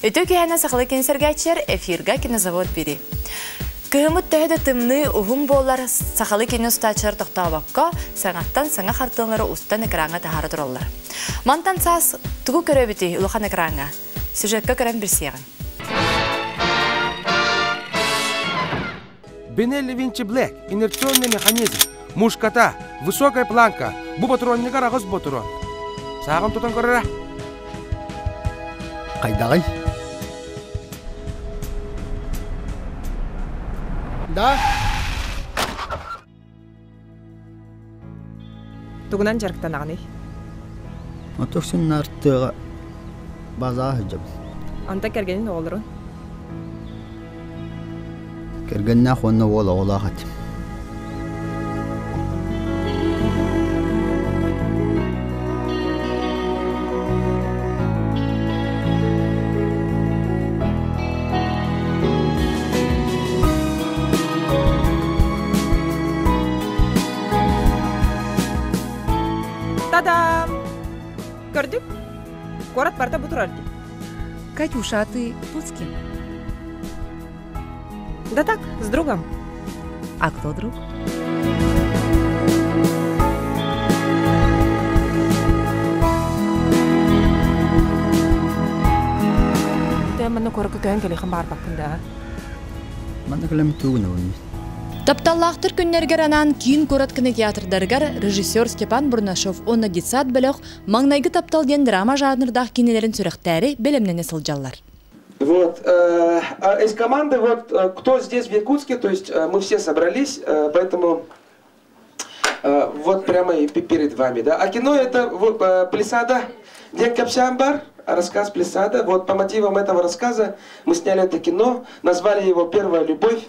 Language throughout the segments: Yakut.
Үтүө киэһэнэн сахалыы кинисэргээччилэр эфирга кинозавод бири. Кыһыммыт төһө да тымныы уһун буоллар, сахалыы кинини устааччылар тохтообокко, саҥаттан саҥа хартыыналары устан экраҥҥа таһаара тураллар. Мантан саас тугу көрөбүтүй улахан экраҥҥа? Сюжекка көрөн билсиэҕиҥ. Бенелли Винчи Блэк, инерционный механизм, мушката, высокая планка, бу ботуруонньугар аҕыс ботуруон. Сааҕын тутан көрөрө. Хайдаҕый? Да? Тугунан дьарыктанаҕыный? Отохсун нартыаҕа базаа сылдьабын. Онто кэргэнин оҕолорун? Кэргэннээх уонна уол оҕолоох этим. Та-дам! Көрдүк? Куорат барыта бу турар дии. Катюша, а ты тут с кем? Да так, с другом. А кто друг? Ты манна куоракка көһөн кэлиэххин баҕарбаккын да? Манна кэлэн тугунабын. Тапталлаахтар күннэригэр анаан киин куорат кинотеатрдарыгар режиссер Степан Бурнашов уонна детсад бөлөх «Маҥнайгы таптал» диэн драма жанрдаах киинэлэрин сүрэхтээри бэлэмнэнэ сылдьаллар. Вот, из команды, вот, кто здесь в Якутске, то есть мы все собрались, поэтому вот прямо и перед вами, да. А кино это вот, Плесада, Ден Капсямбар, рассказ Плесада. Вот по мотивам этого рассказа мы сняли это кино, назвали его «Первая любовь».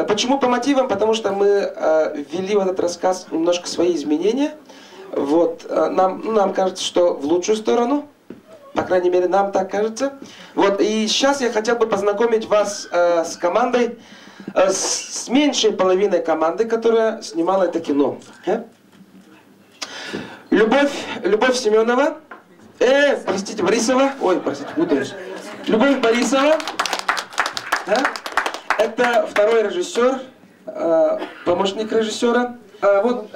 Почему по мотивам? Потому что мы ввели в этот рассказ немножко свои изменения. Вот, нам, ну, нам кажется, что в лучшую сторону. По крайней мере, нам так кажется. Вот, и сейчас я хотел бы познакомить вас с командой, с меньшей половиной команды, которая снимала это кино. Любовь, Любовь Семенова, простите, Борисова, ой, простите, путаюсь. Любовь Борисова, да? Это второй режиссер, помощник режиссера. Вот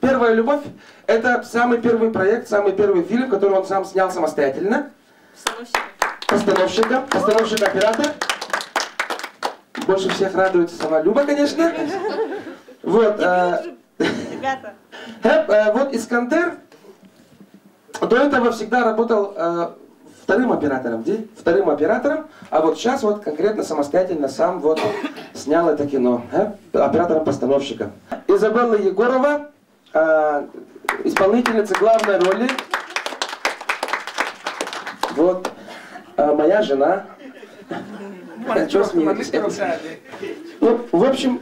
«Первая любовь» — это самый первый проект, самый первый фильм, который он сам снял самостоятельно. Постановщика, постановщик-оператор. Больше всех радуется сама Люба, конечно. Вот. Ребята. Вот Искандер до этого всегда работал вторым оператором, где? Вторым оператором, а вот сейчас вот конкретно самостоятельно сам вот снял это кино, оператором-постановщиком. Изабелла Егорова, исполнительница главной роли, вот, моя жена. Чего смеетесь? Ну, в общем,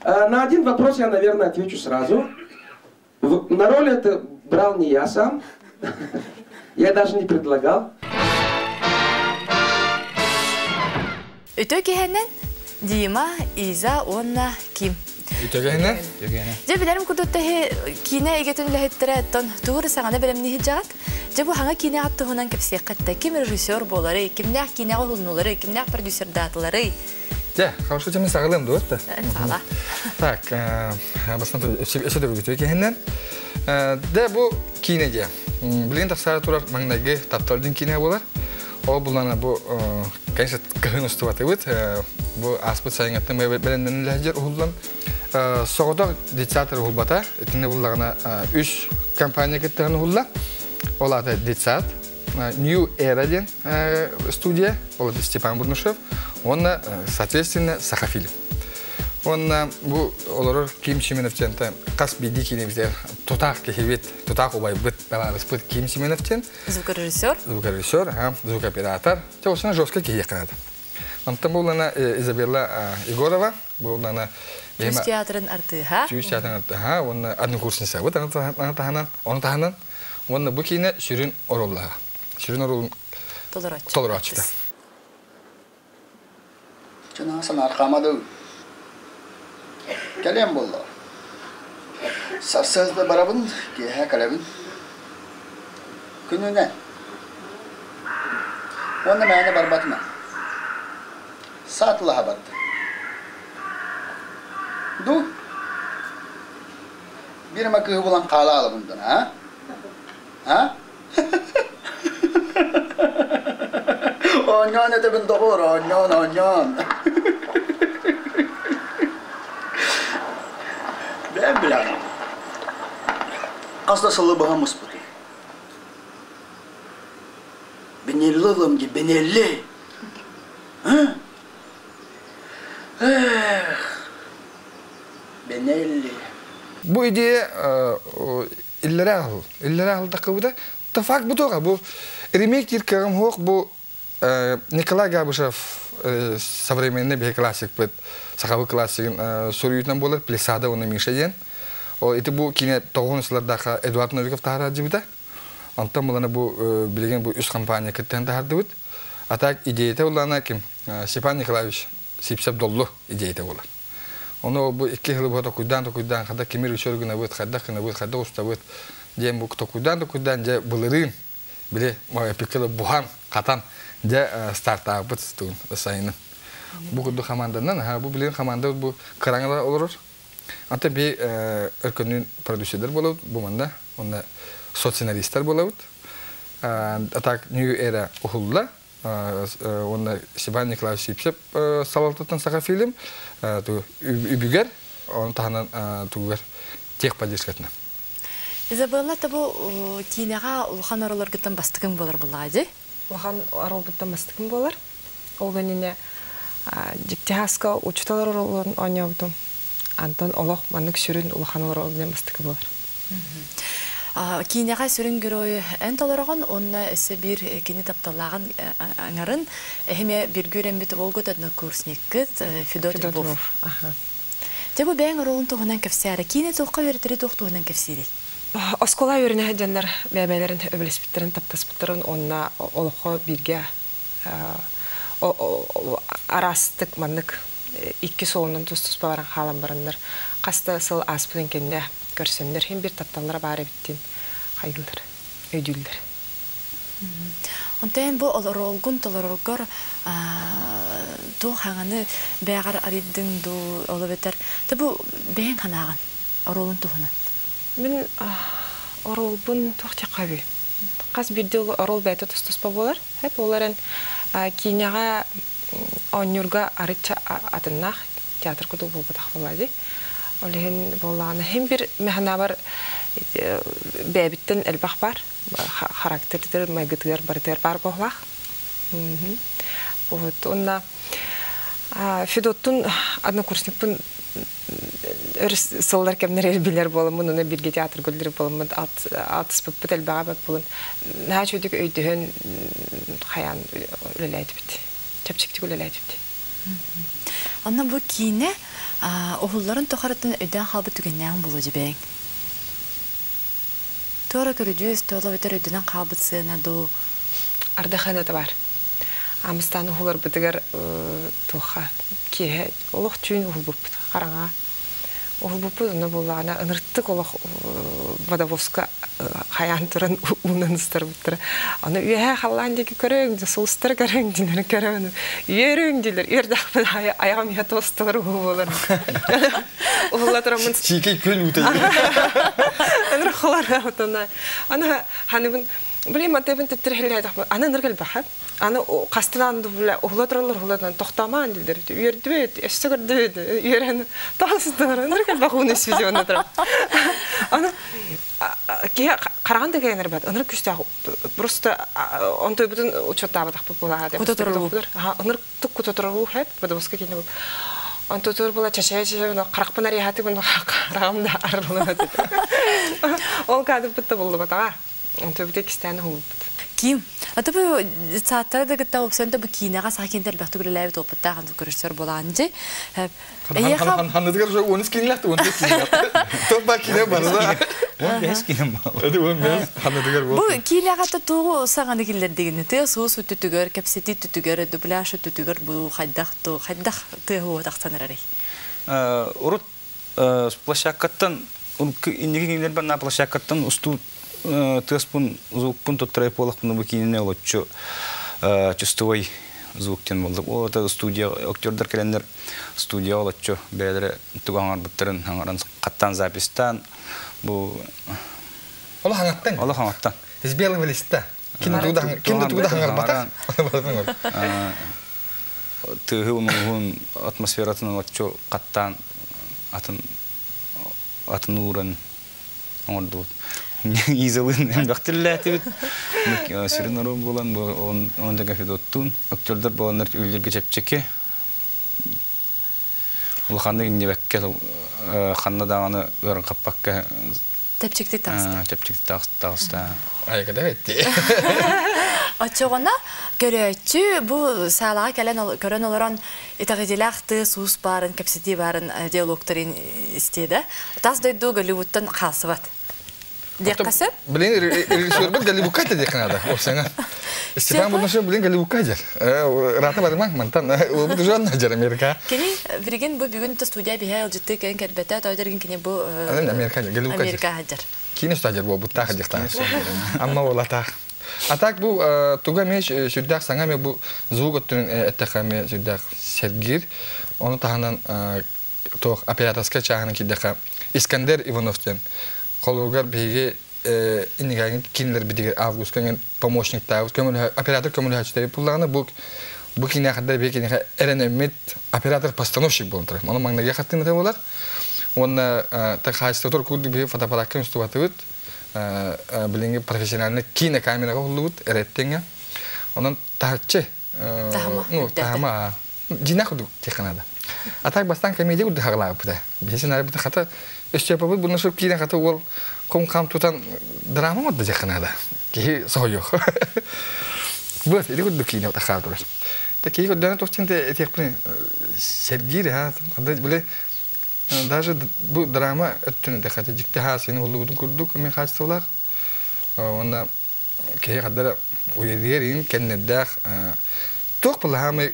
на один вопрос я, наверное, отвечу сразу. На роль это брал не я сам. Я даже не предлагал. Үтүө киэһэнэн Дима, Иза уонна Ким. Үтүө киэһэнэн. Дьэ билэрим курдук тэһи киинэ эйгэтин үлэһиттэрэ оттон тугу саҥаны бэлэмниир дьаҕат. Дьэ бу хаҥа киинэ аат туһунан кэпсиэххэ ким режиссер буоларый, кимнээх киинэҕэ уһулнуларый, кимнээх продюсердаатыларый? Дьэ, хорошо, мин саҕалыам дуо? Саҕала. Так, бастан өссө үтүө киэһэнэн. Дэ бу киинэ дьэ. Билигин тахсаары турар маҥнайгы таптал диэн киинэ буолар. Ол булана бу, конечно, кыһын устубатыбыт. Бу ааспыт сайыҥҥаттан бэлэмнэнилэһдьэр уһуллан. Соҕотох детсад уһулбата. Итиннэ буллаҕына үс компания кыттыһан уһулла. Ол аата детсад, New Era диэн студия, ол Степан Бурнашев, уонна, соответственно, Сахафильм. Уонна бу олорор Ким Семенов диэн хас биирдии киинэбитигэр тутаах киһибит, тутаах убайбыт, табаарыспыт Ким Семенов диэн. Звукорежиссер? Звукорежиссер, звукооператор. Те осына жесткий киһи канада. Онтон булана Изабелла Егорова, булана Түс театрын артыыһа. Түс театрын артыыһа, уонна однокурсница. Вот аны таһынан, оны таһынан, уонна бу киинэ сүрүн оруоллаһа. Сүрүн оруолун толорооччу. Толорооччута. Чына санаархаамады. Кэлиэм буолла. Сарсыарда барабын, киэһэ кэлэбин. Күнүнэн. Уонна мээнэ барбатына. Саатылаһа барда. Ду? Биир эмэ кыыһы булан хаалаалабын дана, а? А? Оонньоон этэбин доҕор, оонньоон, оонньоон. Бэйэм билэҕин. Хас да сылы быһа муспутум. Бенелли ылым дии, Бенелли. А? Эх, Бенелли. Бу идея иллэрэ аһыл. Иллэрэ аһылдаккыбыта. Та факт бу туоха. Бу ремейк диир кыаҕым суох. Бу Николай Габышев современный биһи классикпыт, сахабы классигын суруйуутунан буолар Плесада уонна Миша диэн. Ол ити бу киинэ тоҕуһун сыллардаахха Эдуард Новиков таһараадьыбыта. Онтон булана бу билигин бу үс компания кыттыһан таһардыбыт. А так идеята улаана ким? Степан Николаевич Сипсеп Доллу идеята буолар. Ону бу икки сылы быһа токуйдаан токуйдаан хада кимир үчөр гынабыт, хайдах гынабыт, хайдах устабыт диэн бу токуйдаан токуйдаан дьэ былырыын били эпиккэ буһан хатан дьэ стартаабыт тугун сайынын. Бу курдук хамаанданан, аха бу билигин хамаанда бу кыраҥала олорор. Anta би өркөннүүн продюсердер болобут бу манна, онна соцсценаристар болобут. А так New Era ухулла, уонна Степан Николаевич Сипсеп салалтаттан саха фильм үбүгэр, оны таһынан тугугар техподдержкатына. Изабелла табу киинэҕэ улахан оролоргуттан бастыкын болар буллаҕа Улахан оролбуттан бастыкын болар. Ол гэнинэ дьиктиһааска учуталар оролорун оонньообутум. Антон олох маннык сүрүн улахан оролорун бастыкы болар. Киинэҕэ сүрүн геройу эн толороҕун уонна өссө биир кини тапталлааҕын аҥарын эһиме биргү үрэммит уолгут однокурсниккыт Федот Львов. Дьэ бу бэйэҥ оруолун туһунан кэпсээрэ. Киинэ туохха үөрэтери туох туһунан кэпсиирий? Оскуола үөрэнэ дьоннор бэйэлэрин өбүлэспиттэрин, таптаспыттарын уонна олоххо бииргэ араастык маннык икки суолунан тус-туспа баран хаалан бараннар хаста сыл ааспытын кэннэ көрсөннөр иһин бир тапталлара баар эбиттин хайгылар, өйдүүллэр. Онтон бу олоролгун толороргор туох хаҥаны бэҕэр арыйдыҥ дуу, ол эбэтэр бу бэйэҥ ханаҕын оруолун туһунан? Мин оруолбун туох диэххэ хас биирдии оруол бэйэтэ тус-туспа буолар. Хэп олорон киинэҕэ оонньуурга арычча атыннаах театр курдук буолбатах буолла. Ол иһин буоллаҕына хим бир механабар бэйэбиттэн элбэх бар характердыр майгытыгар барытыгар бар буоллаах. Вот онна Федоттун однокурсникпын өр сыллар кэмнэр билер боламмын, уна бирге театр көрдүр боламмын, алтыспыппыт элбэҕэ бат булун. Наһаа чөйдүк өйдөһөн хаян үлэлээтибит. Чэпчиктик үлэлээтибит. Онно бу киинэ уһулларын тохаратын өйдөөн хаалбыт түгэннээҕин булуу дьибэйиҥ. Туора көрүдьүөс туола бэтэр өйдөнөн хаалбыт сыана дуу. Ардаханата бар. Амыстан уһуларбытыгар туха киэһэ олох түүн уһулбуппут хараҥа. Уһулбуппут онно буоллаҕына ыныртык олох водовозка хайаан туран уунан ыстарбыттара. Аны үөһээ халлаан диэки көрөҥ, сулустары көрөҥ дилер көрөҥ. Үөрүҥ дилер. Үөрдахпын аяҕым иһэ тостолар уһу болар. Уһулла тураммын. Чикей күл үтэ. Ыныр холар отона. Аны ханыбын Блин, матебин теттер Аны ыныр кэлбэхэ. Аны қастынан бile уһула тураллар уһула тохтамаан дилдер. Үөрдүбүт, өссө көрдүбүт, үөрэн тастар. Ыныр кэлбэх уну свидеонда тура. Аны ке караган деген бат. Ыныр күстә просто онтой бүтүн учеттабатак була. Кута турулу. Ыныр тук кута турулу хеп, водовозка кене бу. Онто тур була чача чача була каракпын арыхаты буну карагым да арылына. Ол кадып бутта булду батага. Онто бүтө кистәне хулбут. Ким? Ата бу сааттара да гытта опсонда бу киинэҕэ саха кинтер бахты күрэлээбит опыттаах анды көрүстөр булаанжы. Ханныдыгар уже 13 кинилэхти, 14 кинилэхти. Топ кине барда. 15 кинем бал. Эди 15 ханныдыгар бу. Бу киинэҕэ тугу саҥаны киллэрдигини тыа суус түтүгөр, кэпсэти түтүгөр, дубляж түтүгөр бу хайдах ту хайдах тыа хуо тахсанарарый. Урут площадкаттан инники кинилер бар на площадкаттан устуу тыаспын, звукпун туттарай буолахпын бу кинине олоччу Чувствовой звук диэн буолла. Ол это студия актердар кэлэннэр студия олоччу бэйэлэрэ тугу хаҥарбыттарын хаҥаран хаттаан записьтаан бу Ол хаҥаттан. Ол хаҥаттан. Из белого листа. Ким да ким да тугу да хаҥарбатах. Тыаһы унуһун атмосфератын олоччу хаттаан атын атын ууран оҥордубут. Изалын элбэхтиллээтибит. Сүрүн оруол буолан он Федоттуун актердар буоланнар үллэргэ чэпчэки. Улаханнык иннибэккэ ханна даҕаны ыарырҕаппакка Тэпчиктик таҕыста. Тэпчиктик таҕыста. Айгада бетти. Оччоҕуна көрөөччү бу саалаҕа кэлэн көрөн олорон итэҕэтиилээх тыас-уус баарын, кэпсэтии баарын диалогтарын истиэ да. Тас дойду Голливудтан хаалсыбат. Диэххэ сөп? Блин, режиссербут Голливудка диэххэ наада, уопсайынан. Степан Бурнашев, блин, Голливудка дьэр. Рата барымаҥ, мантан уолбут уже онно дьэр Америка. Кини билигин бу бүгүн студия биһэ ылдьыттыы кэлэн кэлбэтэ, тоойдоргин кини бу Америка, Голливудка Америка дьэр. Киин стадия буолбуттаах дьахтаах. Амма буолатаах. А так бу туга эмиэ сүрдээх саҥа эмиэ бу звук өттүнэн эттэххэ эмиэ сүрдээх сэргиир. Ону таһынан туох операторскай чааһынан киирдэххэ Искандер Иванов диэн холугар биһиги иннигэн кинилэрбитигэр августка помощниктаабыт көмөлөһө оператор көмөлөһөөччүлэри буллаҕына бу бу киниэхэ биһиги киниэхэ эрэнэммит оператор постановщик буолан турар. Ону маҥнайгы хаттыыната буолар. Уонна хаачыстыбатыгар курдук биһиги фотоаппараакка устубатыбыт. Билиҥҥи профессиональный кинокамераҕа уһуллубут эрэттиҥэ. Онон таһыччы ну таһыма дьиҥнээх курдук диэххэ наада. А так бастаан комедия курдук хаҕылаабыта. Биһи сценарийбыт хата Өстөпөбүт буну суп киирэн хата уол кум-хам тутан драма оҥордо диэххэ наада. Киһи соһуйуох. Бу ити курдук киинэ тахаа турар. Та киһи көрдөөнө туох диэн этиэхпин сэргиир ha. Били даже бу драма өттүн этэ дьикти хаасыйын уһуллубутун курдук мен хаачыстыбалаах. Уонна киһи хаддара уйадыгар иин кэннэрдээх туох былаһаамай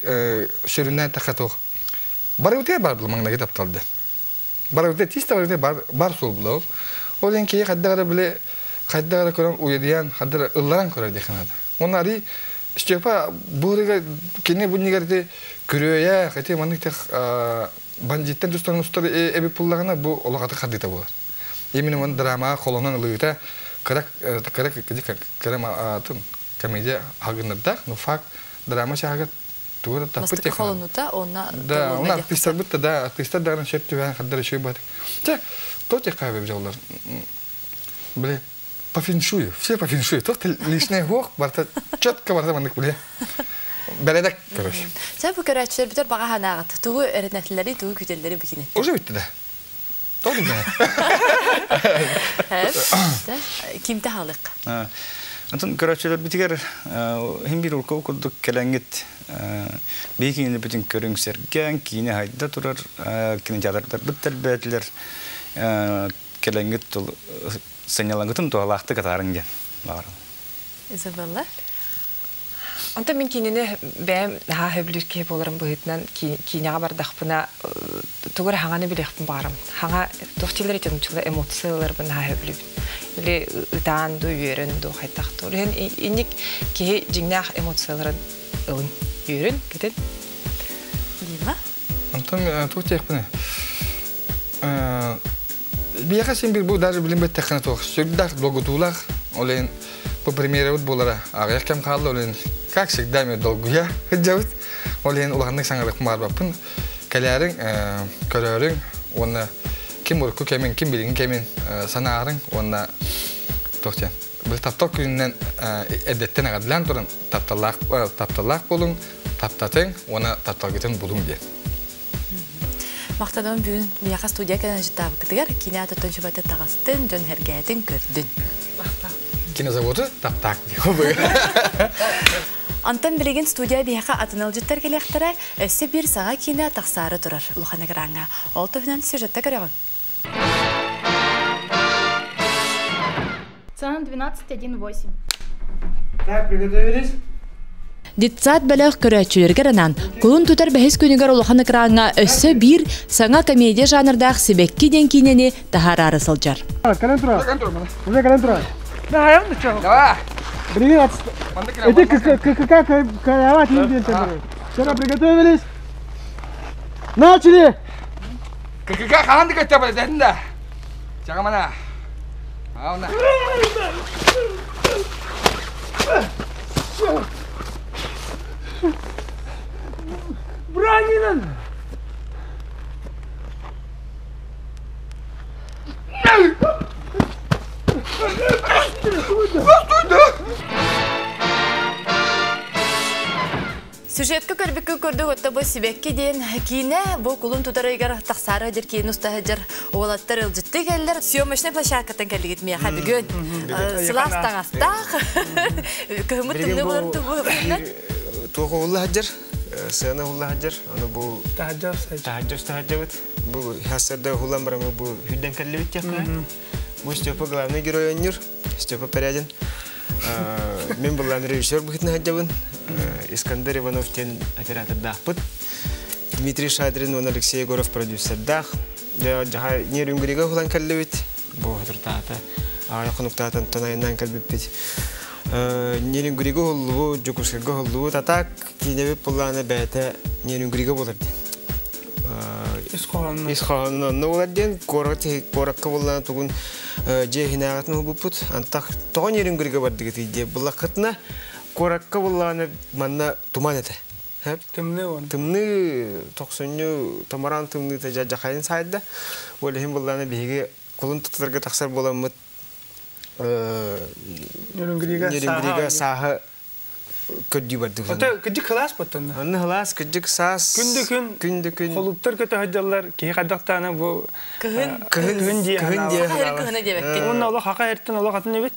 сүрүннээн тэхэ туох барыбытыгар бар был маҥнайгы тапталды барыбытыгар тиис да барыбытыгар бар бар суол булал ол иһин киһи хайдах эрэ били хайдах эрэ көрөн уйадыйан хайдах эрэ ылларан көрөр диэххэ наада уонна арый Степа бу кини бу иннигэр ити күрүөйээх ити маннык тех бандиттан тустан устар эбит буллаҕына бу олох аты хардыыта буолар Именно он драмаҕа холонон ылыыта кыра кыра кыра комедия аһагыннардаах, но факт драма чааһыгар тугу да таппыт Бастакы холонута онна Да, оны артистарбыт да, да, артистар даҕаны сөп түбэһэн хардар үчүгэй баат. Чэ, то тех хайбы дьоллор. Бile по феншую, все по феншую. Тох лишний хуох барта четко барта маннык биле. Бэрээдэк, короче. Сэ бу көрөөччүлэр бүтэр баҕа санааҕыт тугу эрэнэллэри, тугу күүтэллэри бикини. Уже бүттэ да. Кимтэ хаалык? Антон көрөөччүлэрбитигэр иһин биир урукку курдук кэлэҥҥит биһи киинэлэрбитин көрүҥ сэргээн, киинэ хайда турар, кинотеатрдарбыт тэлбээтилэр, кэлэҥҥит сынньалаҥҥытын туһалаахтык атаарыҥ диэн баҕарабын. Изабелла? Онтон мин киинэни бэйэм наһаа сөбүлүүр киһи буоларым быһыытынан киинэҕэ бардахпына тугу эрэ хаҥаны билиэхпин баҕарабын. Хаҥа туох дииллэр ити эмоцияларбын наһаа сөбүлүүбүн. Или ытаан дуу, үөрэн дуу, хайдах дуу. Ол иһин инник киһи дьиҥнээх эмоцияларын ылын, үөрүн, кэтин. Дима? Онтон туох диэхпиний? Биһиэхэ син бир бу даже билин бэттэххинэ туох сүрдээх долгутуулаах ол иһин бу премьерабыт буолара аҕыйах кэм хаалла ол иһин как всегда мен долгуйа сылдьабыт ол иһин улаханнык саҥарыахпын баҕарбаппын кэлээриҥ көрөөрүҥ уонна ким урукку кэмин ким билиҥҥи кэмин санаарыҥ уонна туох диэн били таптал күнүнэн эрдэттэн эҕэрдэлээн туран тапталлаах тапталлаах буолуҥ таптатыҥ уонна тапталгытын булуҥ диэн. Махтанабын бүгүн миэхэ студия кэлэн дьыттаабыккытыгар киинэ аатыттан чубаты таҕыстын, дьон сэргээтин, көрдүн. Кинозаводу таптаак. Антон билигин студия биһиэхэ атын ыалдьыттар кэлиэхтэрэ, өссө биир саҥа киинэ тахсаары турар улахан экраҥҥа. Ол туһунан сюжетта көрөҕүн. Цена 12,1,8. Так, приготовились? Детсад бөлөх көрөөччүлэригэр анаан кулун тутар бэһис күнүгэр улахан экраҥҥа өссө биир саҥа комедия жанрдаах Сибэкки диэн киинэни таһаараары сылдьар. Кэлэн тура. Уже кэлэн тура. Да, Привет! Это ККК Карават Вчера приготовились. Начали! ККК хаан көттө бадында. Чагамана. Ауна. Бранинан! Сюжетка көрбүккүн көрдүк отто бу сибэкки диэн киинэ бу кулун тутарыгар тахсаары дир киин устаһыдьар уолаттар ылдьытты келлер съемочный площадкаттан кэллигит миэхэ бүгүн сылаас таҥастаах кыһыммыт тымныы болар тубу Туох уһулла хаджар, сыана уһулла хаджар, аны бу Таһаджар таһаджар таһаджабыт. Бу хасарда уһулан барамы бу хүдден кэллибит тиэххэ. Бу Степа главный герой ойнур, Степа Порядин. Мен буллан режиссер быһытын хаджабын. Искандер Иванов тен оператордаахпыт. Дмитрий Шадрин уонна Алексей Егоров продюсердаах. Жаха Нерюнгрига уһулан кэллибит. Бу хотуртаата. Ага хонуктаатан тонайынан кэлбиппит. Нерюнгрига уһуллубу, Дьокуускайга уһуллубу. Татак киинэбит буллаана бэйэтэ Нерюнгрига болар диэн. Ис Ис хоһоонун онно болар диэн, куоракка буллаана тугун дьиэ иһинээҕитин уһулбуппут. Антах тоҕо Нерюнгрига бардыгытый диэ буллаххытына, куоракка буллаана манна туман этэ. Тымныы он. Тымныы тохсунньу томороон тымныыта дьадьахайын саайда. Ол иһин буллаана биһиги кулун тутарга тахсар буоламмыт Нерюнгрига Нерюнгрига сааһы көрдүү бардыбыт. Ото кыдьык кылаас боттонна. Онно хылаас кыдьык саас. Күндү күн күндү күн холуптар көтө хаджаллар киһи каддактаана бу Кыһын кыһын дии кыһын дии кыһына диэбэккин. Онно олох хака эртен олох атын эбит.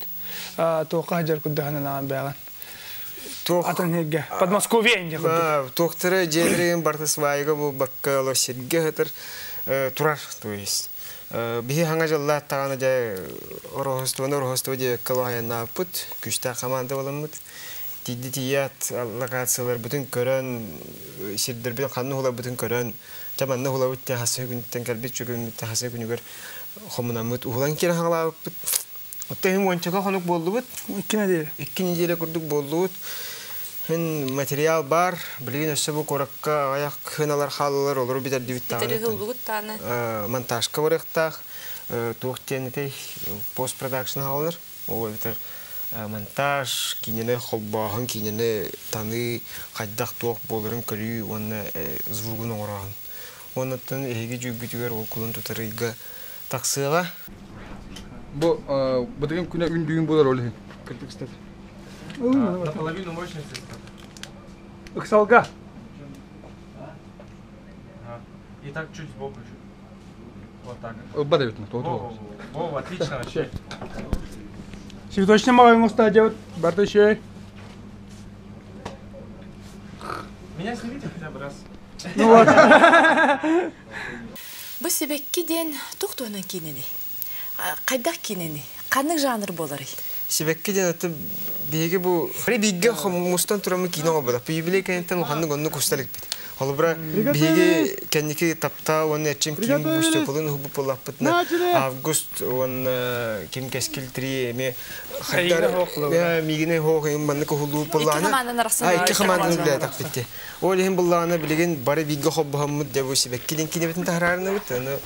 Туохха хаджар куддаһынан аан бэҕэн. Атын хирге. Подмосковье инде кудду. Туохтары дьиэлэрин барта свайга бу бакка олох сиргэ хытыр турар, то есть. Биһи хаҥа дьыллаат таҕана дьэ ороһустубаны ороһустуба диэбэккэ лоһайаннаабыппыт, күстээх команда буоламмыт. Тиийди тиийээт локацияларбытын көрөн, сирдэрбитин ханна уһуларбытын көрөн, чэ манна уһулабыт диэн хасыһы күнтэн кэлбит чүгүммүттэн хасыһы күнүгэр хомунаммыт уһулан киирэн хаҥалаабыппыт. Оттон иһин уончака хонук буоллубут. 2 неделя. 2 неделя курдук буоллубут. Хин материал бар, билигин өссө бу куоракка аҕыйах кыһыналар хаалалар, олору бүтэрдибит Бүтэрү ыллугут тааны. Монтажка барыахтаах, туох диэн этэй, постпродакшн хаалалар. Ол эбэтэр монтаж, киинэни холбооһун, киинэни таныы, хайдах туох буоларын көрүү уонна звугун оҥорооһун. Оннуттан эһиги дьүүргүтүгэр ол кулун тутарыйга тахсыаҕа. Бу бытыгын күнэ үндүүн болар ол иһин. Кырдык кстати. Наполовину мощности. Ыксалга. И так чуть сбоку еще. Вот так. Ылба да бит, то Во, отлично вообще. Цветочный магазин уста делать. Барта еще. Меня снимите хотя бы раз. Ну вот. Бу сибэкки диэн туох туһунан киинэний? Хайдах киинэний? Ханнык жанр буоларый? Сибэкки диэн аты биһиги бу бииргэ мустан тураммыт киинэ оҥорбутах. Юбилей кэнниттэн улаханнык оннук уста иликпит. Холобура биһиги кэнники таптаа уонна эрчим киин Степалын уһубут буоллахпытына август уонна ким кэскил три эми хайдар миигине хоох маннык уһулуу буоллаҕына Икки хамаандан арахсан икки хамаандан үлэлээтэхпит. Ол иһин буоллаҕына билигин бары бииргэ холбоһоммут дьэ бу сибэкки диэн киинэбитин таһаарарынабыт. Аны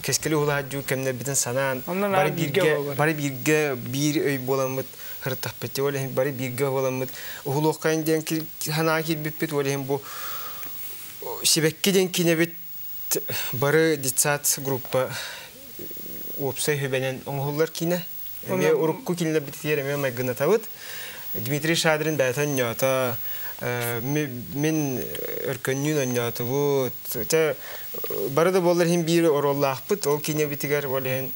кэскили уһулаһадьуу кэмнэрбитин санаан бары бииргэ бары бииргэ биир өй буоламмыт хырыттахпыт. Ол иһин бары бииргэ буоламмыт уһулуоххайын диэн санаа киирбиппит. Ол иһин бу сибэкки диэн киинэбит бары детсад группа уопсай хүбэнэн оҥоһуллар киинэ. Эмиэ урукку кинилэрбитигэр эмиэ майгынатабыт. Дмитрий Шадрин бэйэтэ онньоото, мин өркөннүүн онньоотубут. Чэ, бары да буоллар иһин биир оруоллаахпыт. Ол киинэбитигэр ол иһин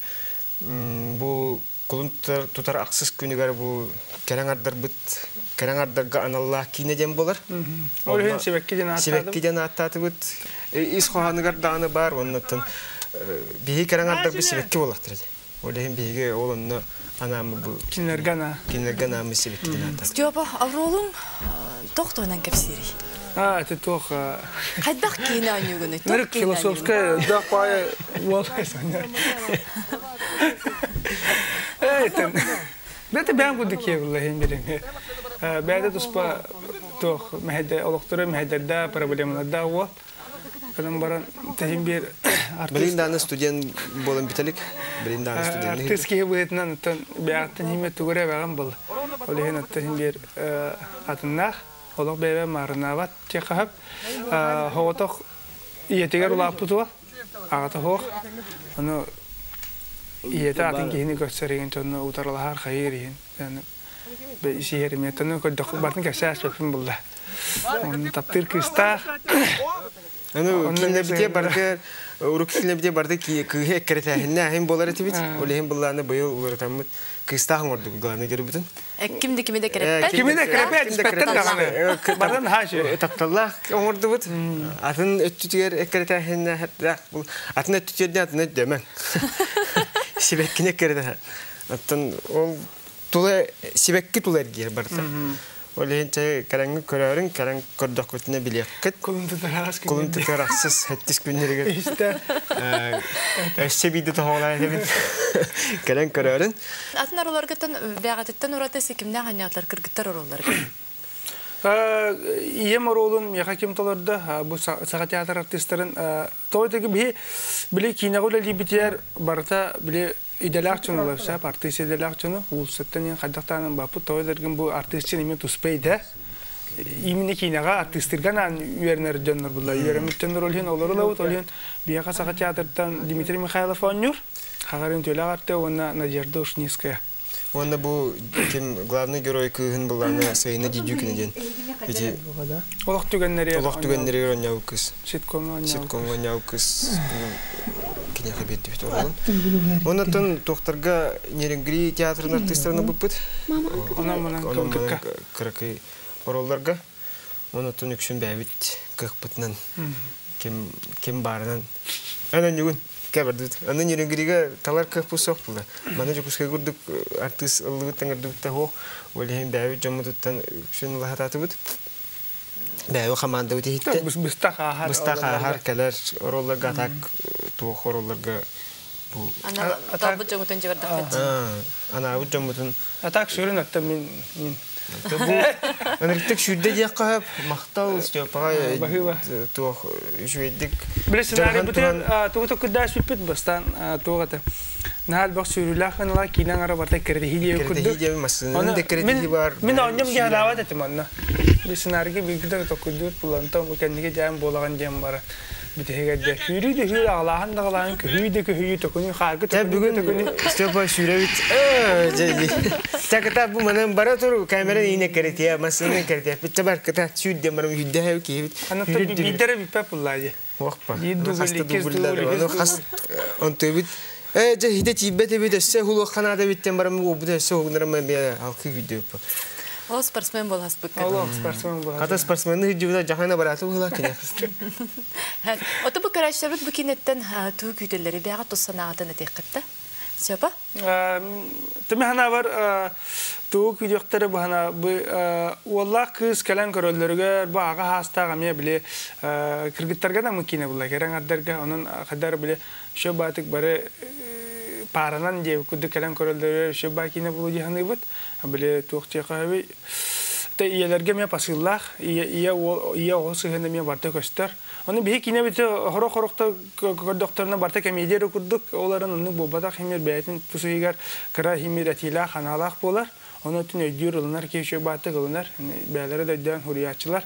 бу кулун тутар ахсыс күнүгэр бу кэрэҥ ардарбыт кэрэҥ ардарга аналлаах киинэ диэн буолар. Ол иһин сибэкки диэн ааттаатыбыт. Сибэкки диэн ааттаатыбыт. Ис хоһоонугар даҕаны баар, оннуттан биһиги кэрэҥ ардарбыт сибэкки буоллахтара дии. Ол иһин биһиги ол онно анаамы бу Кинилэргэ анаа. Кинилэргэ анаамы сибэкки диэн ааттаатыбыт. Степа, оруолуҥ туох туһунан кэпсиирий? А, это туох... Хайдах киинэ оонньуугунуй? Нырык философская да пая уол. Эй, Бәте бән кудды киевилла хин бирин. Бәде туспа тох мәһәдә олохторы мәһәдәрдә проблемаларда о. Канан баран тәһин бир артист. Билин даны студент болын бителик. Билин даны студент. Артист киһи быһытынан оттон бэйэҕиттэн иһимэ тугу эрэ бэҕэн был. Ол иһин оттон иһин биир атыннаах олох бэйэбэ маарынаабат диэххэ сөп. Соҕотох ийэтигэр улааппыт уол, аҕата суох. Ону ийэтэ атын киһини көрсөр иһин дьонно утарылаһар хайыыр иһин. Исиһэр эмиэ оттон көрдөххө бартын кэпсээ булла. Онно таптыыр кыыстаах. Аны кинилэр барды урук кинилэр барды кыыһы эккирэтээһиннээһин буолар этибит. Ол иһин быллааны быйыл уларытаммыт кыыстаах оҥордук главный геройбутун. Ким да кими да кереппет. Кими да кереппет, испэттэр даҕаны. Баран хашы. Тапталлаах оҥордубут. Атын өттүтүгэр эккирэтээһиннээһин атын өттүтүгэр атын өттүмэн. Сибэккини эккирэтээһин. Аттан ол тула сибэкки тула эргиэр барыта. Ол иһин чэ кэрэҥҥи көрөөрүн, кэрэҥ көрдөхкүтүнэ билиэххит. Кулун тутар Кулун тутар ахсыс хэттис күннэригэр. Өссө биирдэ тоһоҕолоон этэбин. Кэлэн көрөөрүн. Атын арыларгыттан бэҕэтиттэн ураты сикимнээх анньаатылар кыргыттар ороллорга. Ийэм оруолун миэхэ ким толордо? Бу Саха театр артистарын тоҕо диги биһи били киинэҕэ үлэлиибитигэр барыта били идэлээх дьону сөп артист идэлээх дьону уулуссаттан иэн хайдахтаанын баппыт тоҕо дэргин бу артист име туспа идэ именно киинэҕэ артистырга наан үөрэнэр дьоннор булла үөрэммит дьоннор ол иһин олору лабыт ол иһин биһиэхэ Саха театртан Дмитрий Михайлов оонньуур Хаҕарын Төлөөх арты уонна Надежда Ушницкая. Уонна бу ким главный герой кыыһын буллааны Сайына Дидюкина диэн. Ити Олох түгэннэри олох түгэннэригэр оонньообут кыыс. Ситкомҥа оонньообут. Ситкомҥа оонньообут кыыс киниэхэ биэрдибит оруолун. Оннуттан туохтарга Нерюнгри театрын артыыстарын ылбыппыт. Онон манан Онон кырка. кыракый оруолларга. Оннуттан үксүн бэйэбит кыахпытынан ким ким баарынан. Аны нүгүн кэбэрдибит. Аны Нерюнгрига талар кыахпыт суох буолла. Маны Дьокуускай курдук артыыс ыллыбыттан ырдыбытта суох. Ол иһин бэйэбит дьоммутуттан үксүн улахатаатыбыт. Бэйэбит хамаандабыт иһиттэн. Быстах ааһар. Быстах ааһар кэлэр оруолларга атак туох оруолларга бу Ана талбыт дьоҥутун дьыбардахпыт. Анаабыт дьоммутун. Атак сүрүн атта мин мин. Бу ынырыктык сүүрдэ диэххэ сөп. Махтал Степаҕа Баһыыба. туох үчүгэйдик Биле сценарий дьарыган туран бутун тугу токкуйдаа сүппүт бастан туох ата. Наһаа элбэх сүүрүүлээх гыныла киинэн ара барта кирдиһи диэ Кирдиһи курдук. диэ массыынаны да кирдиһи бар. Мин оонньом дьаһалаабат этим онно. Би сценарийга бииргэ токкуйдуур булантан бу кэннигэ дьаан буолаган диэн бара. Бүтүһүгэр дьэ сүүрүү да сүүрүү аҕалааһын да аҕалааһын көһүү да көһүү төкүнүү хааргы Тэ төкүнүү бүгүн төкүнүү. Степа сүүрэбит. Чакыта бу манан бара тур камера ине кирдиһи массыынаны кирдиһи. Битте бар кыта сүүр диэн барым үһүдэ киһибит. Анатта биирдэрэ бүппэт буллаа дии. Уохпа. Биир дубль, иккис дубль, үһүс Хас онтуйбут. Дьэ хите тиийбэт эбит өссө хулуохханаада биттен барам уобут өссө хугунарам бия алкы күйдөп. Ол спортсмен боласпыкка. Ол спортсмен боласпыкка. Хата спортсмены хүдүбүтэ жахана бараты була кине. Ото бу карачтарбыт бу кинеттен туу күүтеллери бяга туссанаатын этиэккитте. Сёпа? Тими хана бар туу күйдүөхтөрү бу хана бу уоллаах кыыс кэлэн көрөллөрүгэр бу аҕа хаастаах эмиэ били кыргыттарга да мыкине була керең ардарга онон хадар били шө баатык бары паранан диэ кудду кэлэн көрөллөрүгэр шө баа кине булу диханыыбыт били туох тиэхаби Те иелерге ме пасыллах, ие ие оҕо сыһына ме барта көстөр. Оны биһи кине бите хоро-хорохто көрдөхтөрүнэ барта комедия курдук, оларын оннук буолбатах химир бэйэтин тусугар кыра химир этиилээх ханаалаах буолар. Оны түн өйдүүр ылынар киһи бааты ылынар. Бээлэри да өйдөөн хуруйааччылар.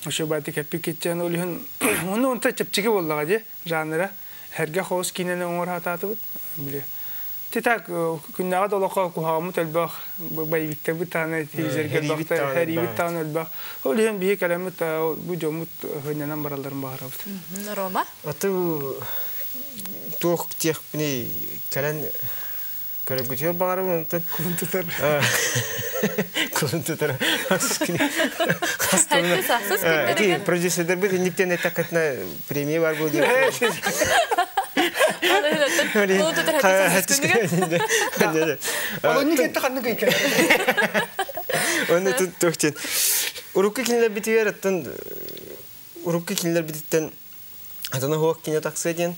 Ошо бааты кэппи китчэн олүһүн оны онта чэпчиги боллаҕа ди жанра. Herге хоос кинени оҥор хатаатыбыт. Биле. Титак күннәгә долоққа кухамы төлбөх байбикте бутаны телевизорга бакта хәрибит таны өлбөх. Ол һәм бие кәләмет бу жомут хөннәнән бараларын багарабыт. Рома? Аты туох техпни кәлән көрөгүтө багарабын онтон. Кулун тутар. Кулун тутар. Хастыны. Продюсердер бит никтен этакытна премия бар бу дип. Оны тут тохтен. Урукку кинилер битигер аттан урукку кинилер бититтен атана хуак кине таксы диэн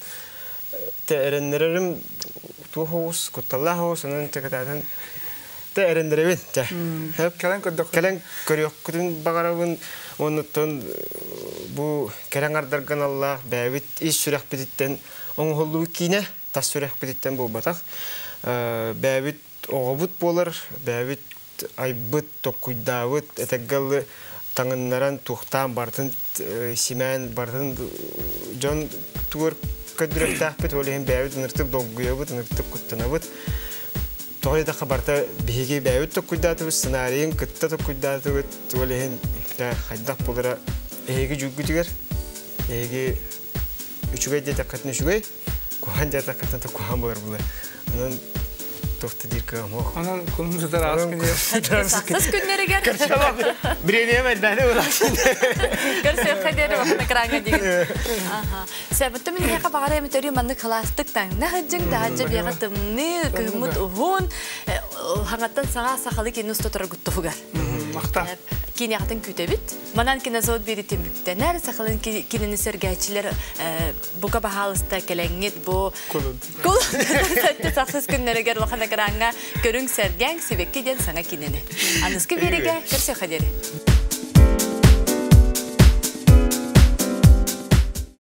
те эреннерерим туохоус кутталлаахоус онон текатаатан Те эрендеребин. Те. Кэлэн көрдөх. Кэлэн көрүөхкүтүн баҕарабын. Оннуттан бу кэлэн ардарган Аллах бэйэбит ис сүрэхпититтэн оҥоһуллубут киинэ, тас сүрэхпититтэн буолбатах. Бэйэбит оҕобут буолар, бэйэбит айбыт, токкуйдаабыт, этэггэлы таҥыннаран, туохтаан бартын симээн бартын дьон тугар көдүрөктаахпыт, ол иһин бэйэбит ыныртык долгуйабыт, ыныртык куттанабыт. Тоҕо диэтэххэ барта биһиги бэйэбит токкуйдаатыбыт, сценарийын кытта токкуйдаатыбыт, ол иһин хайдах буолара эһиги дьүггүтүгэр, эһиги үчүгэй диэтэххитин үчүгэй, куһаҕан диэтэххитин куһаҕан буолар буолар. Онон туохта диир кыаҕым суох. Онон кулун сытар аас күнүгэр. Сахсыс күннэригэр. Бириэмийэм элбэни ыласын. Көрсүөххэ диэри улахан экраҥҥа диигин. Сәбүттэ мин эһиэхэ баҕара эми төрүү маннык халаастык таҥна сылдьыҥ, таһырдьа биэҕэ тымныы, кыһыммыт уһун, хаҥаттан саҥа сахалыы кинини уста тураргыт туһугар. Махта. Киниэхэтин күүтэбит. Манан кинозавод биэри түмүктэнэр. Сахалын кинини сэргээччилэр бука баһаалыста кэлэҥҥит бу кул сахсыс күннэригэр улахан экраҥҥа көрүҥ сэргээҥ сибэкки диэн саҥа кинини. Аныскы биэригэ көрсүөххэ диэри.